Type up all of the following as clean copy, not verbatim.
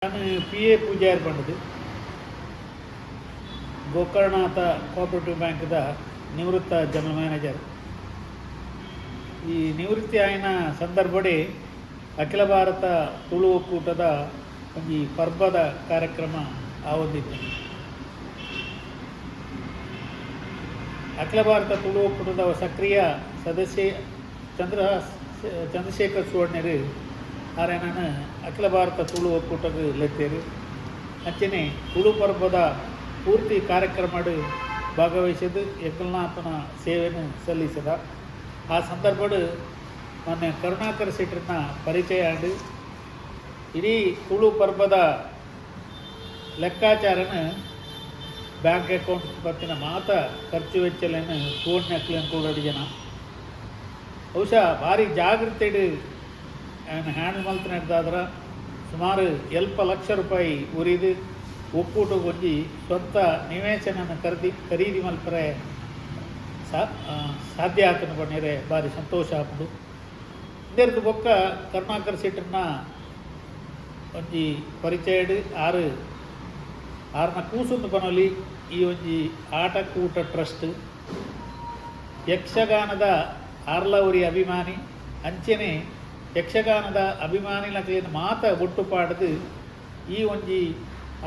ನಾನು ಪಿ ಎ ಪೂಜಾರಿ ಪಂಡದು, ಗೋಕರ್ಣನಾಥ ಕೋಆಪರೇಟಿವ್ ಬ್ಯಾಂಕ್ದ ನಿವೃತ್ತ general manager. ಈ ನಿವೃತ್ತಿ ಆಯಿನ ಸಂದರ್ಭಡೆ ಅಖಿಲ ಭಾರತ ತುಳು ಒಕ್ಕೂಟದ ಒಂಜಿ ಪರ್ಬದ ಕಾರ್ಯಕ್ರಮ ಆವೊಂದಿತ್ತು. ಅಖಿಲ ಭಾರತ ತುಳು ಒಕ್ಕೂಟದ ಸಕ್ರಿಯ ಸದಸ್ಯೆ ಚಂದ್ರಶೇಖರ್ ಸುವರ್ಣರು ಆರೆನನ್ ಅಖಿಲ ಭಾರತ ತುಳು ಒಕ್ಕೂಟಗ್ ಲೆತ್ತೇರು. ಅಂಚನೆ ತುಳು ಪರ್ಬದ ಪೂರ್ತಿ ಕಾರ್ಯಕ್ರಮಡ್ ಭಾಗವಹಿಸಿದ್ದು ಎಂಕಲ್ನಾಥನ ಸೇವೆಯನ್ನು ಸಲ್ಲಿಸಿದ. ಆ ಸಂದರ್ಭಡ್ ಮೊನ್ನೆ ಕರುಣಾಕರ್ ಶೆಟ್ಟರ್ನ ಪರಿಚಯ ಆಂಡ್. ಇಡೀ ತುಳು ಪರ್ಬದ ಲೆಕ್ಕಾಚಾರನ, ಬ್ಯಾಂಕ್ ಅಕೌಂಟ್ ಬತ್ತಿನ ಮಾತ ಖರ್ಚು ವೆಚ್ಚಲೆನ್ ತೂವೊನ್ನಕ್ಲೆನ್ ಕೂಡ ಜನ ಬಹುಶಃ ಭಾರಿ ಜಾಗೃತೆಡ್ ಆಯ್ನ್ ಹ್ಯಾಂಡಲ್ ಮಲ್ತಿನೆಡ್ದಾದ್ರ ಸುಮಾರು 50 ಲಕ್ಷ ರೂಪಾಯಿ ಉರಿದು ಒಕ್ಕೂಟಗೊಂಜಿ ಸ್ವಂತ ನಿವೇಶನನ ಖರೀದಿ ಮಲ್ಪರೆ ಸಾಧ್ಯ ಆತನ ಪನ್ನೆರೆ ಭಾರಿ ಸಂತೋಷ ಆಪುಂಡು. ಇಂದೆರ್ದ್ ಬೊಕ್ಕ ಕರುಣಾಕರ್ ಶೆಟ್ಟರ್ನ ಒಂಜಿ ಪರಿಚಯಡ್ ಆರು ಆರ್ನ ಕೂಸುಂದು ಪನೊಲಿ. ಈ ಒಂಜಿ ಆಟಕೂಟ ಟ್ರಸ್ಟ್ ಯಕ್ಷಗಾನದ ಆರ್ಲೌರಿ ಅಭಿಮಾನಿ. ಅಂಚನೆ ಯಕ್ಷಗಾನದ ಅಭಿಮಾನಿಲಕ್ಲೆನ್ ಮಾತ ಒಟ್ಟು ಪಾಡ್ದು ಈ ಒಂಜಿ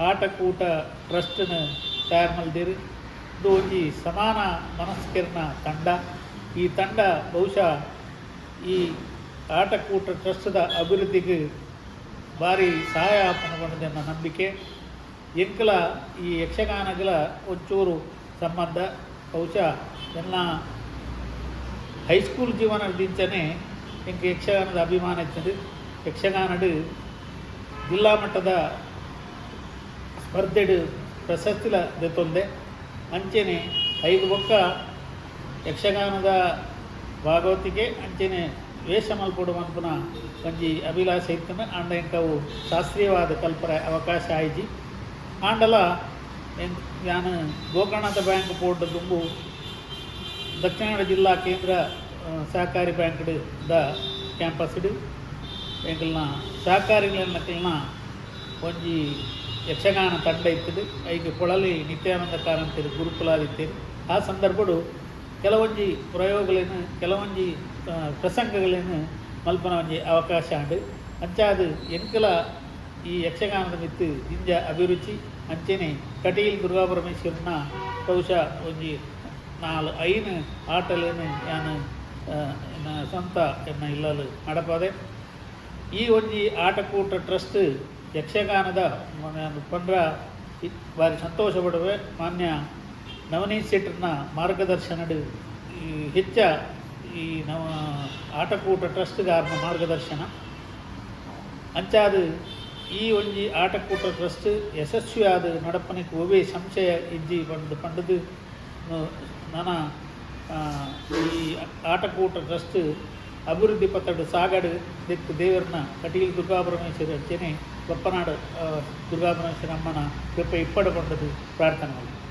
ಆಟಕೂಟ ಟ್ರಸ್ಟ್ನ ತಯಾರು ಮಲ್ದೆರ್. ಇದು ಒಂಜಿ ಸಮಾನ ಮನಸ್ಕೆರ್ನ ತಂಡ. ಈ ತಂಡ ಬಹುಶಃ ಈ ಆಟಕೂಟ ಟ್ರಸ್ಟ್ದ ಅಭಿವೃದ್ಧಿಗೆ ಭಾರಿ ಸಹಾಯ ಆಪುಂಡು ಪಂಡುದು ನಂಬಿಕೆ. ಎಂಕಲ ಈ ಯಕ್ಷಗಾನಗಳ ಒಂಚೂರು ಸಂಬಂಧ. ಬಹುಶಃ ಎನ್ನ ಹೈಸ್ಕೂಲ್ ಜೀವನದಿಂಚನೆ ಎಂಕ್ ಯಕ್ಷಗಾನದ ಅಭಿಮಾನ ಇತ್ತದು. ಯಕ್ಷಗಾನಡ್ ಜಿಲ್ಲಾ ಮಟ್ಟದ ಸ್ಪರ್ಧೆಡ್ ಪ್ರಶಸ್ತಿಲ ದೆತೊಂದೆ. ಅಂಚನೆ ಐದು ಬೊಕ್ಕ ಯಕ್ಷಗಾನದ ಭಾಗವತಿಕೆ, ಅಂಚನೆ ವೇಷ ಮಲ್ಪೊಡು ಮನ್ಪುನ ಒಂಜಿ ಅಭಿಲಾಷೆ ಇತ್ತುಂಡು. ಆಂಡ ಎಂಕ್ ಅವು ಶಾಸ್ತ್ರೀಯವಾದ ಕಲ್ಪರೆ ಅವಕಾಶ ಆಯಿಜಿ. ಆಂಡಲ ಯಾನ್ ಗೋಕರ್ಣನಾಥ ಬ್ಯಾಂಕ್ ಪೋಡ್ ದುಂಬು ದಕ್ಷಿಣ ಕನ್ನಡ ಜಿಲ್ಲಾ ಕೇಂದ್ರ ಸಹಕಾರಿ ಬ್ಯಾಂಕ್ಡ್ the ಕ್ಯಾಂಪಸ್ಡ್ ಎಂಕಲ್ನ ಸಹಕಾರಿಗಳನ್ನಕ್ಲೆನ ಒಂಜಿ ಯಕ್ಷಗಾನ ತಂಡ ಇತ್ತುಂಡು. ಐಕ್ ಪೊಳಲಿ ನಿತ್ಯಾನಂದ ಕಾರಂತೆರ್ ಗುರುಕುಲಾದಿತ್ತೆರ್. ಆ ಸಂದರ್ಭಡು ಕೆಲವೊಂಜಿ ಪ್ರಯೋಗಲೆನ್, ಕೆಲವೊಂಜಿ ಪ್ರಸಂಗಲೆನ್ ಮಲ್ಪುನ ಒಂಜಿ ಅವಕಾಶ ಆಂಡ್. ಅಂಚಾದ್ ಎಂಕಲ ಈ ಯಕ್ಷಗಾನದ ಮಿತ್ತ್ ದಿಂಜ ಅಭಿರುಚಿ. ಅಂಚನೆ ಕಟೀಲ್ ದುರ್ಗಾಪರಮೇಶ್ವರನ ಬಹುಶಃ ಒಂಜಿ ನಾಲ್ ಐನ್ ಆಟಲೆನ್ ಯಾನ್ ಎನ್ನ ಸ್ವಂತ ಎನ್ನ ಇಲ್ಲಲ್ ನಡಪಾದೆ. ಈ ಒಂಜಿ ಆಟಕೂಟ ಟ್ರಸ್ಟ್ ಯಕ್ಷಗಾನದ ಪಂಡ್ರ ಭಾರಿ ಸಂತೋಷ ಪಡುವೆ. ಮಾನ್ಯ ನವನೀತ್ ಶೆಟ್ಟರ್ನ ಮಾರ್ಗದರ್ಶನಡ್ ಈ ಹೆಚ್ಚ ಈ ನವ ಆಟಕೂಟ ಟ್ರಸ್ಟ್ಗಾರನ ಮಾರ್ಗದರ್ಶನ. ಅಂಚಾದ್ ಈ ಒಂಜಿ ಆಟಕೂಟ ಟ್ರಸ್ಟ್ ಯಶಸ್ವಿಯಾದ ನಡಪನೆಗೆ ಒವ್ವೇ ಸಂಶಯ ಇಜ್ಜಿ ಪಂದ್ ಪಂಡುದು. ನನ ಈ ಆಟಕೂಟ ಟ್ರಸ್ಟ್ ಅಭಿವೃದ್ಧಿ ಪಥಡ್ ಸಾಗಡ್ ದೆಕ್ಕ್ ದೇವರ್ನ ಕಟೀಲ್ ದುರ್ಗಾಪರಮೇಶ್ವರಿ ಅಂಚನೆ ಬಪ್ಪನಾಡು ದುರ್ಗಾಪರಮೇಶ್ವರಿ ಅಮ್ಮನ ಕೃಪೆ ಇಪ್ಪಡು ಪಂಡುದು ಪ್ರಾರ್ಥನೆ ಮಲ್ಪುವೆ.